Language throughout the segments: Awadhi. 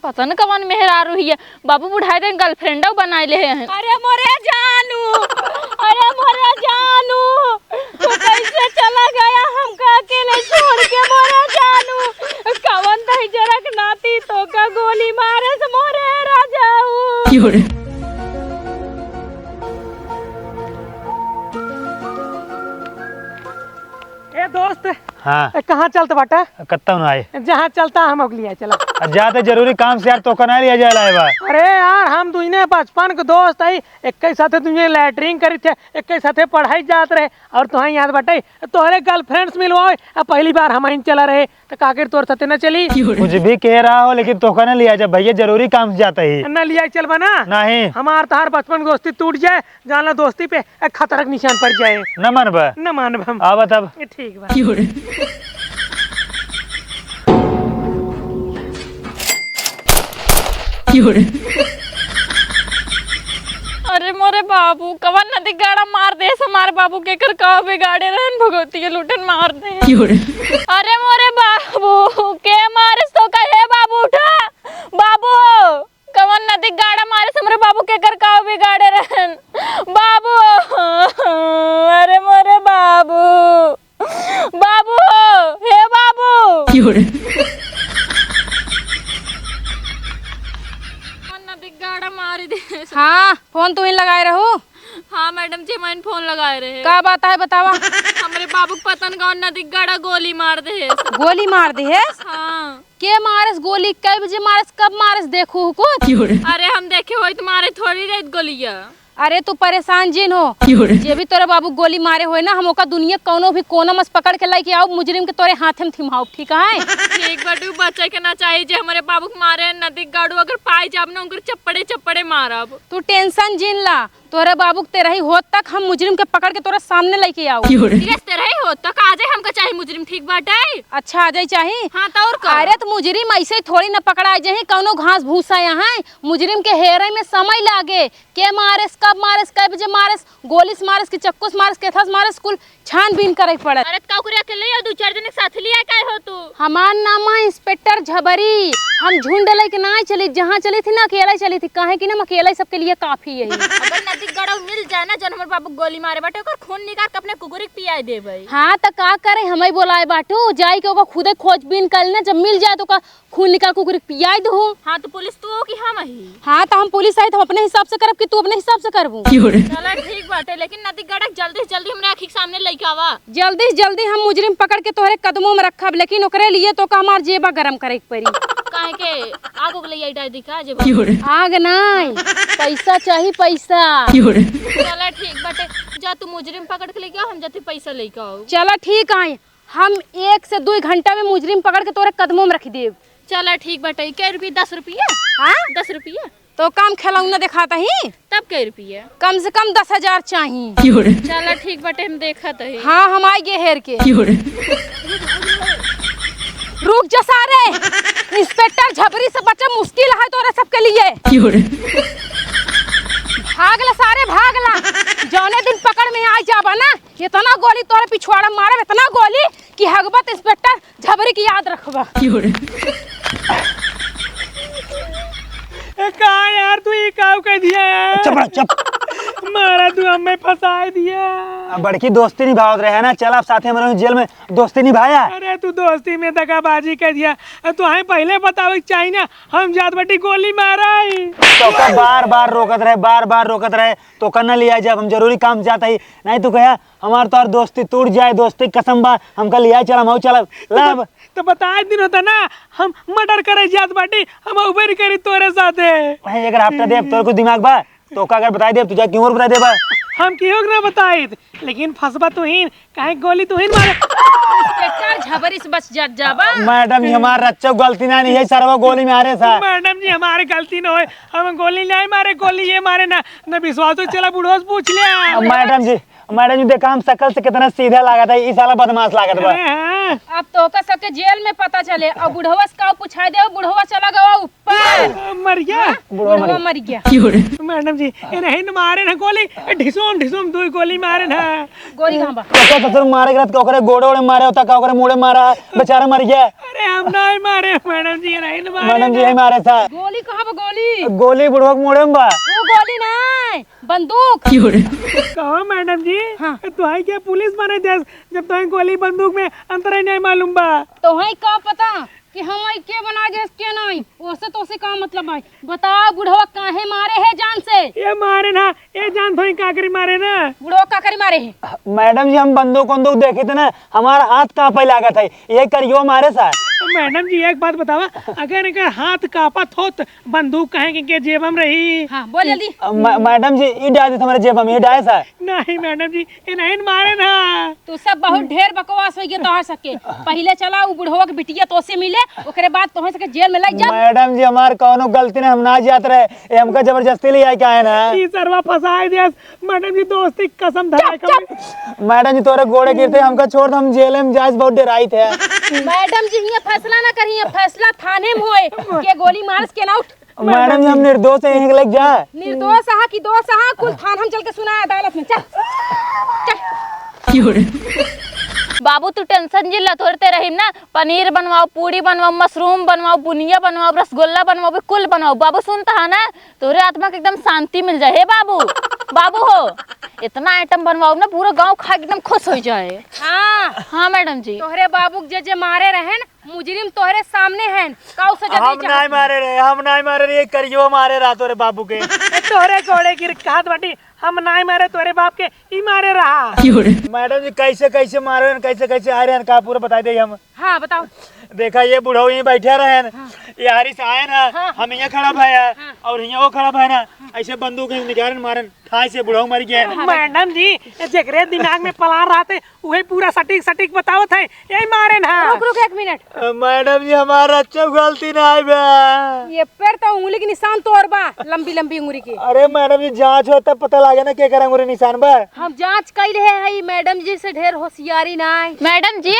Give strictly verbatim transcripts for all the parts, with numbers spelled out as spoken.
पता न कवन मेहरारू हिया, बाबू बुढ़ाई दिन girlfriend बनाए ले हैं। अरे मोरे जानू, अरे मोरे जानू, तू कैसे चला गया हमका अकेले छोड़ के मोरे जानू? कवन दहिजरक नाती तोका गोली मारे से मोरे राजाऊ? ए दोस्त, हाँ। ए, कहाँ चलत बाटा? कत्ता न आए। जहाँ चलता हम ओकलिया चला। आ, जाते जरूरी काम से यार, तोका ना लिया जाए लाए बा। अरे यार, हम दुइने बचपन के दोस्त हई, एक्के साथे दुइने लैट्रिन करी थे, एक्के साथे पढ़ाई जात रहे, और तुहां याद बाटे, तोहरे girlfriends मिलवाओ, आ पहली बार हम ही चला रहे, तो काकर तोर साथे न चली? कुछ भी कह रहा हो, लेकिन तोका ना लिया जाए भैया, जरूरी काम से जाता ही। ना लिया चल बना? नहीं। हमार तहार बचपन के दोस्ती टूट जाए, जान ला दोस्ती पे एक खतरा के निशान पड़ जाए। न मानबा? न मानब हम। आवा तब। ठीक बा। अरे मोरे बाबू, कवन नदी गाड़ा मार दे हमारे बाबू के, कर का बिगाड़े रहन, भगवती के लूटन मार दे। अरे मोरे बाबू, के मारे तो कहे बाबू उठा, बाबू। कवन नदी गाड़ा मारे से हमरे बाबू के कर काव बिगाड़े रहन। बाबू, अरे मोरे बाबू, बाबू, हे बाबू। कवन नदी गाड़ा मारी दे। हाँ, फोन तू ही लगाए रहू। हाँ मैडम जी, मैं फोन लगाए रहे। का बात है बतावा? हमरे बाबू के पता न कवन नदी गाड़ा गोली मार दे। गोली मार दे? हाँ। के मारस गोली, कै बजे मारस, कब मारस, देखू कुछ? अरे हम देखे होई त मारे थोड़ी रहित गोलिया। अरे तू परेशान जिन हो, जे भी तोरे बाबू गोली मारे होए ना, हम ओका दुनिया कौनो भी कोना में से पकड़ के लेके आउब, मुजरिम के तोरे हाथे में थिमाउब, ठीक है? ठीक बाटे, उ बचे के ना चाही जे हमरे बाबू के मारे नदी गाड़ू, अगर पाई जाब ना उनकर चप्पड़े चप्पड़े मारब। तू tension जिन ला, तोहरे बाबू के तेरही होत तक हम मुजरिम के पकड़ के तोरे सामने लेके आउब। तेरही होत तक आ जाए, हमका चाही मुजरिम, ठीक बाटे? अच्छा, आ जाए चाही? हाँ, तो और का? अरे, तो मुजरिम ऐसे ही थोड़ी ना पकड़ा जाही, कौनो घास भूसा यहाँ है। मुजरिम के हेरे में समय लागे, के मारेस, कब मारेस, कै बजे मारेस, गोली से मारेस कि चक्कू से मारेस, केथा से मारेस, कुल छानबीन करे के पड़त। अरे, त का ओकरे अकेले या दू चार जने के साथ लिया काहे हो तू? हमार नाम है Inspector झबरी। हम झुंड लेके ना चली, जहाँ चली थी ना अकेले चली थी, काहे कि ना हम अकेले सबके लिए काफी है। अगर नदी गड़व मिल जाए ना, जौन हमर बाबू गोली मारे बाटे, ओकर खून निकाल के अपने कुकुरी के पियाई देबै। हाँ, त का करे, हमई बोलाए बाटू, जाई के ओकर खुदे खोजबीन कर लेना, जब मिल जाए तो ओकर खून निकाल कुकुरी के पियाई दू। हाँ, तो पुलिस तू हो कि हम ही? हाँ, तो हम पुलिस आई, तो हम अपने हिसाब से करब कि तू अपने हिसाब से करबू? चला ठीक बाटे, लेकिन नदी गड़क जल्दी से जल्दी हमरे आँखी के सामने लइके आवा। जल्दी से जल्दी हम मुजरिम पकड़ के तोहरे कदमों में रखब, लेकिन ओकरे लिए तोका हमार जेबा गरम करे के पड़ी। काहे के? आग उग ले आई डाय दी का जेबा? आग नाई, पैसा चाही, पैसा। चला ठीक बाटे, जा तू मुजरिम पकड़ के लेके आओ, हम जाते पैसा लेके आओ। चला ठीक आई, हम एक से दुई घंटा में मुजरिम पकड़ के तोरे कदमों में रख देब। चला ठीक बाटे, कै रुपये? दस रुपया? हाँ? दस रुपया। तो कम खिलौना देखाता ही। तब कै रुपया? कम से कम दस हजार चाही। चला ठीक बाटे, हम देखत ही। हाँ, हम आइ गे हेर के। रुक जा सारे, Inspector झबरी से बचब मुश्किल है तोरे सबके लिए। भाग ला सारे, भाग ला। जौने दिन पकड़ में आ जाबा ना, इतना गोली तोरे पिछवाड़ा मारब, इतना गोली कि हगबत Inspector झबरी की याद रखबा। ए, का यार, तू ई काऊ कह दिया यार? चुप रह, चुप। मारा, तू हमें फंसाए दिया। अब बड़की दोस्ती निभावत रहे ना, चल अब साथे हमरे जेल में दोस्ती निभाया। अरे, तू दोस्ती में दगाबाजी कर दिया। अब तू हमें पहले बतावे के चाही ना, हम जात बाटी गोली माराई। तोका बार बार रोकत रहे, बार बार रोकत रहे, तोका न लिया जाब, हम जरूरी काम से जात ही। नहीं तू कहा, हमार तोहार दोस्ती टूट जाए, दोस्ती कसम बा, हमका लिया चल, हम चलब। लब। तो बताए दिन होता ना, हम murder करे जात बाटी, हम उबेर करी तोरे साथे। भाई, अगर हफ्ता देब, तोर कुछ दिमाग बा? तोका अगर बताई देब, तू जा क्यों और बताई देबा? हम केहू के ना बताइत, लेकिन फंसबा तू ही, काहे गोली तू ही मारे। Inspector झबरी से बच जात जाबा। मैडम जी, हमार रच्चो गलती ना नहीं है, सरवा गोली मारे सा। मैडम जी, हमारे गलती ना होए, हम गोली नहीं मारे, गोली ये मारे ना, न विश्वास हो, चला बुढ़वा से पूछ ले। मैडम जी, मैडम जी, देखा, हम शकल से कितना सीधा लागत है, ई साला बदमाश लागत बा। अरे हाँ। अब तोहका सबके जेल में पता चले, और बुढ़वा से का पूछाई दे, बुढ़वा चला गवा ऊपर। मर गया। बुढ़वा मर बुढ़वा गया। मर गया। मैडम जी, ये नहीं न मारे ना गोली, ढिसोम ढिसोम दो गोली मारे ना। गोली कहाँ बा? तो ससुर मारे के रहत का ओकरे गोड़े ओड़े मारे होता, का ओकरे मुड़े मारा, बेचारा मर गया। अरे हम नहीं मारे मैडम जी, ये नहीं न मारे मैडम जी, ना। यही मारे था। गोली कहाँ बा गोली? गोली बुढ़वा के मुड़े में बा। वो गोली नहीं, बंदूक। कहो मैडम जी, हाँ। तो है क्या पुलिस बने देश, जब तो गोली बंदूक में अंतर ही नहीं मालूम बा। तो है का पता कि हम आई के बना गए के नहीं, ओसे तोसे का मतलब है? बताओ बुढ़वा काहे मारे है जान से? ये मारे ना, ये जान थोड़ी काकरी मारे ना। बुढ़वा काकरी मारे है? मैडम जी, हम बंदूक वंदूक देखे थे ना, हमारा हाथ कांपे लागत है, ये करियो मारे सा। मैडम जी, एक बात बतावा, अगर इनका हाथ कांपत होत, बंदूक काहे के, के जेब में रही? हाँ, बोल जल्दी। अ, मै-, मैडम जी, ई डाल दे हमारे जेब में, ये डाल सा। नहीं मैडम जी, ये नहीं मारे ना। तू सब बहुत ढेर बकवास हो गया तोहार सबके। पहिले चला उ बुढ़वा के बिटिया तोसे मिले, ओकरे बाद तोहन सबके जेल में लग जा। मैडम जी, हमार कौनो गलती नहीं, हम ना जात रहे, ये हमका जबरदस्ती ले आए के आए ना। ई सरवा फंसाए दिया। मैडम जी, दोस्ती कसम धरा चुप, के चुप। मैडम जी, तोरे गोड़े गिरते हमका छोड़ दे, हम जेल में जाए से बहुत डराई थे। मैडम जी, हियाँ फैसला ना करी, हियाँ फैसला थाने में होए, के गोली मारस के ना उठ। मैडम जी, हम निर्दोष है, यहीं के लेके जा। निर्दोष हा कि दोष हा, कुल थान हम चल के सुना अदालत में, चल, चल। बाबू, तू टेंशन जिन ला, तोरे ते रहीम ना, पनीर बनवाओ, पूड़ी बनवाओ, मशरूम बनवाओ, बुनिया बनवाओ, रसगुल्ला बनवाओ, कुल बनवाओ। बाबू सुनता है ना, तोहरे आत्मा के एकदम शांति मिल जाए। हे बाबू, बाबू हो, इतना आइटम बनवाओ ना, पूरा गाँव खा के एकदम खुश हो जाए। हाँ। हाँ मैडम जी। तोहरे बाबू के जे जे मारे रहेन, मुजरिम तोहरे सामने हैं, काऊ सजा हम दे चाहत नाई हैं। मारे रहे, हम नाई मारे रहे, ये करियो मारे रहा तोरे बाबू के। ए, तोहरे गोड़े गिर कहत बाटी, हम नाई मारे तोरे बाप के, ई मारे रहा। मैडम जी, कैसे कैसे मारे हैं, कैसे कैसे आए रहे हैं, का पूरा बताई दे हम। हाँ, बताओ। देखा, ये बुढ़ऊ यहीं बैठे रहे हैं, हाँ। ये हारी से आए ना, हाँ। हम यहाँ खड़ा भया, हाँ। और यहाँ वो खड़ा भया ना, हाँ। ऐसे बंदूक निकालन मारन, ठाई से बुढ़ऊ मर गया है। हाँ, मैडम जी, ये जेकरे दिमाग में plan रहते, वही पूरा सटीक सटीक बतावत है, यही मारे ना। रुक, रुक, एक मिनट। अ, मैडम जी, हमारा अच्छा गलती ना आए बा। ये पर तो उंगली के निशान तोर बा, लंबी लंबी उंगली के। अरे मैडम जी, जांच हो तब पता लागे ना केकर अंगूरी निशान बा। हम जांच कइले है, मैडम जी से ढेर होशियारी ना आए। मैडम जी,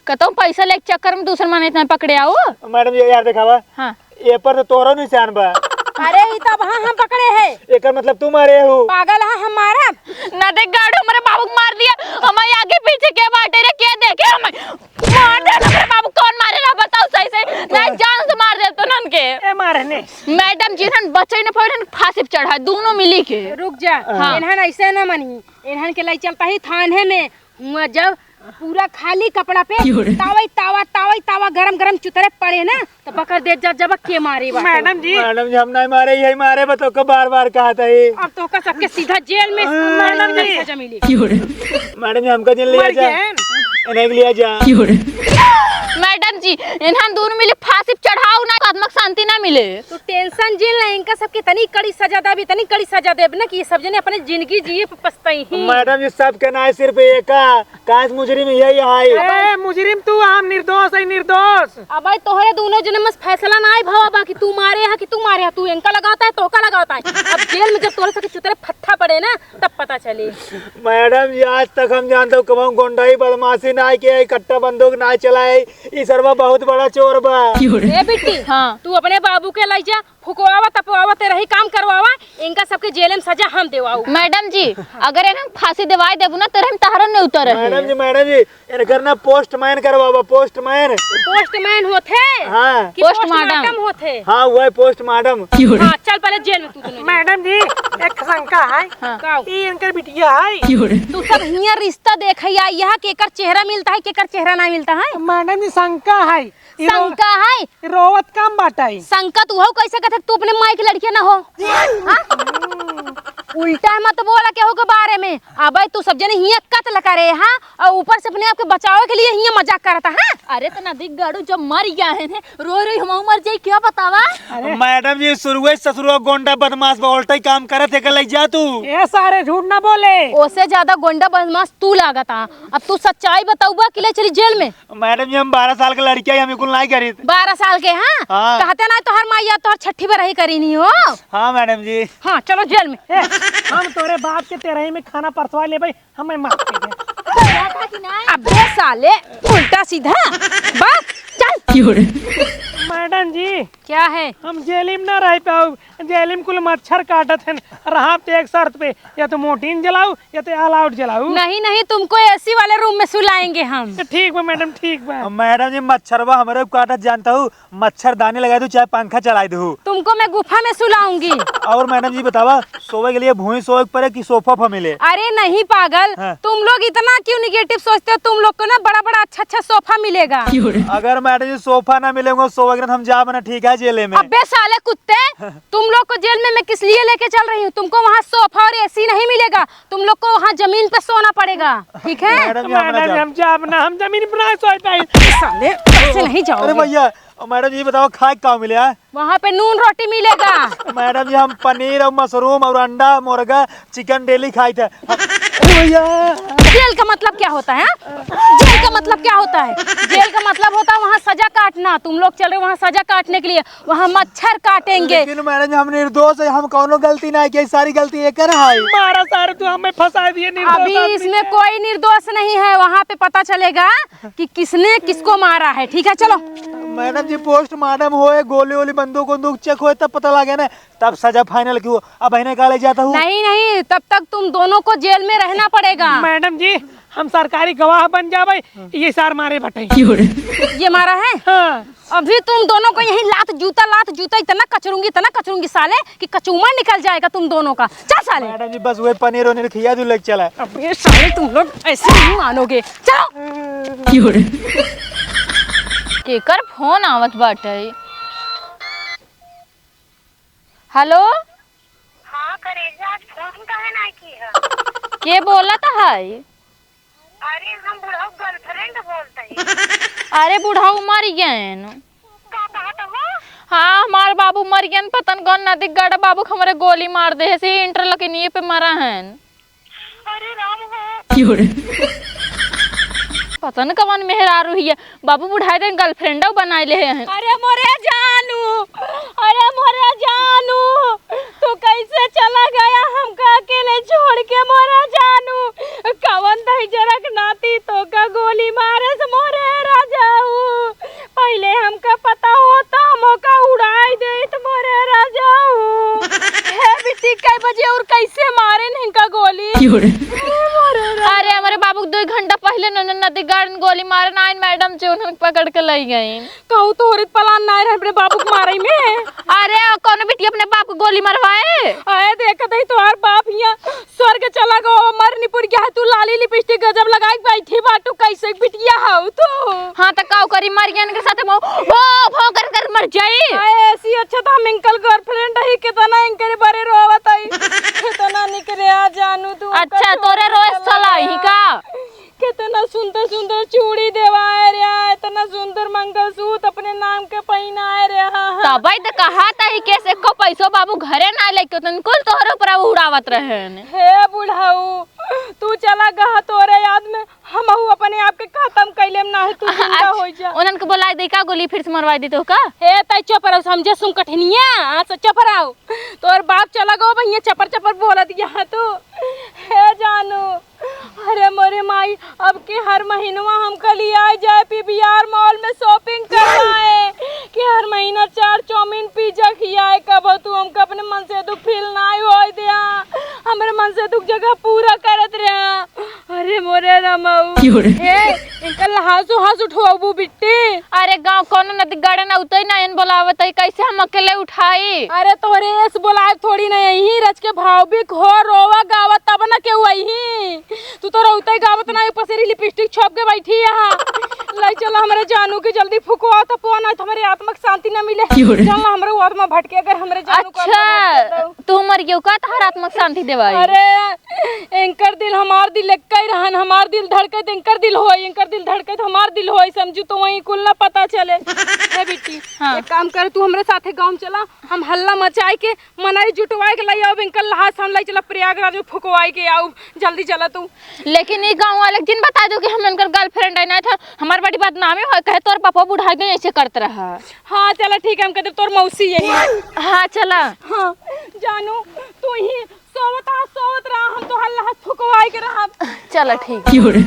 कतौ पैसा लेके चक्कर में दूसर माने इतना पकड़े आओ। मैडम जी, यार देखावा। हाँ। ये पर तो तोरो निशान बा। अरे, ई तब हाँ हम पकड़े है। एकर मतलब तू मारे हो। पागल है हम मारब? ना देख गाड़ू, हमरे बाबू के मार दिया। हमारे आगे पीछे के बाटे रे, के देखे हमें? मार दे हमरे बाबू, कौन मारे ना बताओ सही से। नहीं, जान से मार दे तो नन के। ए मारने। मैडम जी, इन्हन बचे न पावे, इन्हन फांसी पे चढ़ा, दोनों मिली के। रुक जा। हाँ। इन्हन ऐसे ना मनी। इन्हन के लई चलता ही थाने में। हुआ जब पूरा खाली कपड़ा पे क्यों रे? तावा ही तावा, तावा ही तावा, गरम गरम चुतरे पड़े ना, तो पकड़ दे जा, जब के मारे बा। मैडम जी। मैडम जी, हम नहीं मारे, यही मारे बा, तोका बार बार कहा था ये। अब तोका सबके सीधा जेल में मैडम जी। सजा मिली। क्यों रे? मैडम जी, हमका जेल लिया मर जा। गए हैं। इन्हें लिया जा। क्यों रे? मैडम जी, इन्हन दोनों मिली फांसी पे चढ़ाओ ना, तो आत्मा के शांति ना मिले। तू tension जिन ले, इनका सबके इतनी कड़ी सजा देब, इतनी कड़ी सजा देब ना कि ये सब जने अपने जिंदगी जिए पे पछताई ही। मैडम जी, सबके ना, सिर्फ एका, काहे से मुजरिम यही है। ए, मुजरिम तू, हम निर्दोष है, निर्दोष। अबे तोहरे दोनों जने में फैसला ना आए भवा बा कि तू मारे है कि तू मारे है, तू इनका लगावता है, तोहका लगावता है। अब जेल में जब तोहरे सबके चुतरे फत्था पड़े ना, तब पता चली। मैडम जी, आज तक हम जानते हो कबहुँ गुंडाई बदमाशी ना के, कट्टा बंदूक ना चलाए, ई सरवा बहुत बड़ा चोर बा। ए बिट्टी, हाँ। तू अपने बाबू के लई जा, फुकवावा, तपवावा, तेरा ही काम करवावा, इनका सबके जेल में सजा हम देवाऊ। मैडम जी, अगर इन्हें फांसी देवाई देबू ना, तेरे हम तहरा नहीं उतर रहे। मैडम जी, मैडम जी, इनकर ना postman करवावा, postman। Postman होथे? हाँ। कि postmortem। Postmortem होथे? हाँ, वह postmortem। हाँ, चल पहले जेल में तू दोनों। मैडम जी, एक शंका है। हाँ। का? ई इनकर बिटिया है। तू सब हियाँ रिश्ता देखे आई, यहाँ केकर चेहरा मिलता है, केकर चेहरा नहीं मिलता है? मैडम जी, शंका है। ई रो-, शंका है? रोवत कम बाटाई। शंका तू हो कैसे कहते, तू अपने माई के लड़किया ना हो? हाँ? उल्टा मत बोला केहू के बारे में। अबे तू सब जने हियाँ कत्ल करे, हाँ? और ऊपर से अपने आप के बचावे के लिए हियाँ मजाक करता, हाँ? अरे तो नदी गाड़ू जब मर गया है ने, रोई रोई हम मर जाई, क्या बतावा? अरे। मैडम जी, शुरुए ससुरवा गोंडा बदमाश बा, उल्टा ही काम करत है, लई जा तू। ए सारे, झूठ ना बोले। ओसे ज्यादा गोंडा बदमाश तू लागता। अब तू सच्चाई बताउबा कि ले चली जेल में? मैडम जी, हम बारह साल के लड़किया, हम कुल नहीं करी। बारह साल के, हाँ? हाँ। कहते ना तोहर माई या तोहर छठी बरही करी नहीं हो। हाँ मैडम जी। हाँ, चलो जेल में। ए, हम तोरे बाप के तेरही में खाना परसवा लेबे, हमें माफ कर दे। अबे साले, उल्टा सीधा बात। चल। क्यों रे? मैडम जी, क्या है? हम जेल में ना रह पाउब, जेल में कुल मच्छर काटत हैं। रहब तो एक शर्त पे, या तो मोर्टिन जलाउ, या तो ऑल आउट जलाउ। नहीं, नहीं, तुमको एसी वाले रूम में सुलाएंगे हम। ठीक बा मैडम, ठीक बा। मैडम जी, मच्छरवा हमरे काटत जानत हउ, मच्छरदानी लगाइ दू, चाहे पंखा चलाइ दू। तुमको मैं गुफा में सुलाऊंगी। और मैडम जी बतावा, सोवे के लिए भुईं सोवे के परे कि सोफा ओफा मिले? अरे नहीं पागल, हाँ। तुम लोग इतना क्यों नेगेटिव सोचते हो? तुम लोग को ना बड़ा बड़ा अच्छा अच्छा सोफा मिलेगा। अगर मैडम जी सोफा ना मिलेगा, सोवे के ना, हम जाब ना, ठीक है, जेले में। अबे साले कुत्ते, तुम लोग को जेल में मैं किस लिए लेके चल रही हूँ? तुमको वहाँ सोफा और एसी नहीं मिलेगा, तुम लोग को वहाँ जमीन पे सोना पड़ेगा, ठीक है? मैडम जी, हम ना मैडम जी, जाब। हम जाब ना, हम जमीन पर ना सोए पाए। साले, ऐसे नहीं जाओगे। अरे भैया, मैडम जी बताओ, खाए का मिले, हाँ? वहाँ पे नून रोटी मिलेगा। मैडम जी, हम पनीर और मशरूम और अंडा, मुर्गा, चिकन डेली खाइत है। अरे भैया। जेल का मतलब क्या होता है, हाँ? जेल का मतलब क्या होता है? जेल का मतलब होता है वहाँ सजा काटना। तुम लोग चल रहे हो वहाँ सजा काटने के लिए, वहाँ मच्छर काटेंगे। लेकिन मैडम जी, हम निर्दोष है, हम कौनो गलती ना किया, सारी गलती एकर है। मारा सारे, तू हमें फंसा दिए, निर्दोष अभी आदमी इसमें है। कोई निर्दोष नहीं है, वहाँ पे पता चलेगा कि किसने किसको मारा है, ठीक है, चलो। मैडम जी, पोस्टमार्टम होए, गोली वोली, बंदूक वंदूक चेक होए, तब पता लगे ना, तब सजा फाइनल की हो। अब इन्हें का ले जाता हूँ? नहीं, नहीं, तब तक तुम दोनों को जेल में रहना पड़ेगा। मैडम जी, हम सरकारी गवाह बन जाबे, ये सार मारे बटे। ये मारा है? हाँ। अभी तुम दोनों को यहीं लात जूता, लात जूता, इतना कचरूंगी, इतना कचरूंगी साले, कि कचूमर निकल जाएगा तुम दोनों का। चल साले। मैडम जी, बस वही पनीर वनीर खिया दू, लेके चला। अबे साले, तुम लोग ऐसे नहीं मानोगे। चलो। केकर फोन आवत बाटे? हेलो। हाँ करेजा, आज फोन काहे ना की है? के बोलत है? अरे हम बुढ़ऊ गर्लफ्रेंड बोलत ही। अरे बुढ़ऊ मर गएन। का कहत हो? हाँ, हमार बाबू मर गएन, पतन कौन नदी गड़ बाबू हमरे गोली मार दे से इंटरलॉकिनिये पे मरा हन। अरे राम हो। पता न कवन मेहरारू हिया, बाबू बुढ़ाई देन गर्लफ्रेंडो बनाए ले हैं। अरे मोरे जानू, अरे मोरे जानू, तू कैसे चला गया हमका अकेले छोड़ के मोरे जानू? कवन दहिजरक नाती तोका गोली मारस मोरे राजाऊ? पहिले हमका पता होता, हम ओका उड़ाई देत मोरे राजाऊ। हे बिट्टी, कै बजे और कैसे मारे इनका गोली? क्यों रे? अरे, हमरे बाबू के दो घंटा पहिले न, न, नदी गार्डन गोली मारे ना आइन, मैडम जी उन्हन पकड़ के लई गईं। कहू तोहरे पलान ना रहे अपने बाबू के मारे में। अरे, कौनो बिट्टी अपने बाप को गोली मरवाए? अरे, देखत ही तोहार बाप हियां स्वर्ग चला गो, मरनी पुर गया है, तू लाली लिपस्टिक गजब लगाई के बैठी बाटू, कैसे बिटिया हऊ तू? हाँ, त काऊ करी, मर गया इनके साथ, भो, भो, भो कर कर मर जाई। आए, ऐसी अच्छा तो हम इनकर गर्लफ्रेंड ही, कितना इनकर बरे रोवत आई, कितना निकरे आ जानू तू, अच्छा, तोरे रोए साला ही का? कितना सुंदर सुंदर चूड़ी देवाए रे, इतना सुंदर मंगलसूत्र अपने नाम के पहिनाए रे, हाँ, हाँ। तबै त कहा त ही केस एको पैसो बाबू घरे ना लेके, उतन कुल तोहरे ऊपर उड़ावत रहेन। हे बुढ़ऊ, तू चला गहा, तोरे याद में हमहू अपने आप के खत्म कैले में, ना है तू जिंदा अच्छा, होइ जा। उन्हन के बोलाए दे का, गोली फिर से मरवाए दी तो का? हे तै चुप रहो, समझे सुन कठिनिया, हाँ, से चुप रहो। तोर बाप चला गो भैया, चपर चपर बोलत यहाँ तू। हे जानू, अरे मोरे माई, अब के हर महीनवा हमका लियाए जाए पीवीआर मॉल में शॉपिंग करवाए, कि हर महीना चार चाउमीन पिज्जा खियाए। कब तू हमका अपने मन से दुख फील नाई होए दिया, हमरे मन से दुख जगह पूरा करत रहा। अरे मोरे रमऊ। क्यों रे? ए, इनका लहासो हास उठवाबू बिट्टी। अरे गाँव कौनो नदी गड़े ना उतई ना, इन बोलावत है, कैसे हम अकेले उठाई? अरे तोरे एस बोलाए थोड़ी ना, यही रच के भावुक हो, रोवा गावा तब ना केहू अइही। तू तो रोते गावत ना, ऊपर से लिपस्टिक छोप के बैठी यहाँ। ले चलो हमरे जानू के जल्दी फुकवा तो पो, ना तो हमरे आत्मा के शांति ना मिले। क्यों रे? चल ना हमरे वो आत्मा भटके, अगर हमरे जानू को अच्छा, आत्मा भटके तो। तू मर गयो का, तोहर आत्मा के शांति देवाई? अरे एंकर दिल हमार दिल एक ही रहन, हमार दिल धड़के त एंकर दिल होई, एंकर दिल धड़के त हमार दिल होई, समझू तो वहीं कुल ना पता चले। ए बिट्टी, हाँ। एक काम कर, तू हमरे साथे गाँव में चला, हम हल्ला मचाई के मनई जुटवाई के लाई आउब, एंकर लहास हम लाई चला प्रयागराज में फुकवाई के आउब, जल्दी चला तू। लेकिन ई गाँव वाले के जिन बता दो कि हम एनकर गर्लफ्रेंड है, ना तो हमार बड़ी बदनामी हो, कहे तोर पापा बुढ़ा गए ऐसे करत रहा। हाँ चला ठीक है, हम कहते तोर मौसी यही। हाँ चला। हाँ जानू, तू ही सोवत रहा, सोवत रहा, हम तो हल्ला हाथ फुकवाई के रहा। चला ठीक। क्यों रे?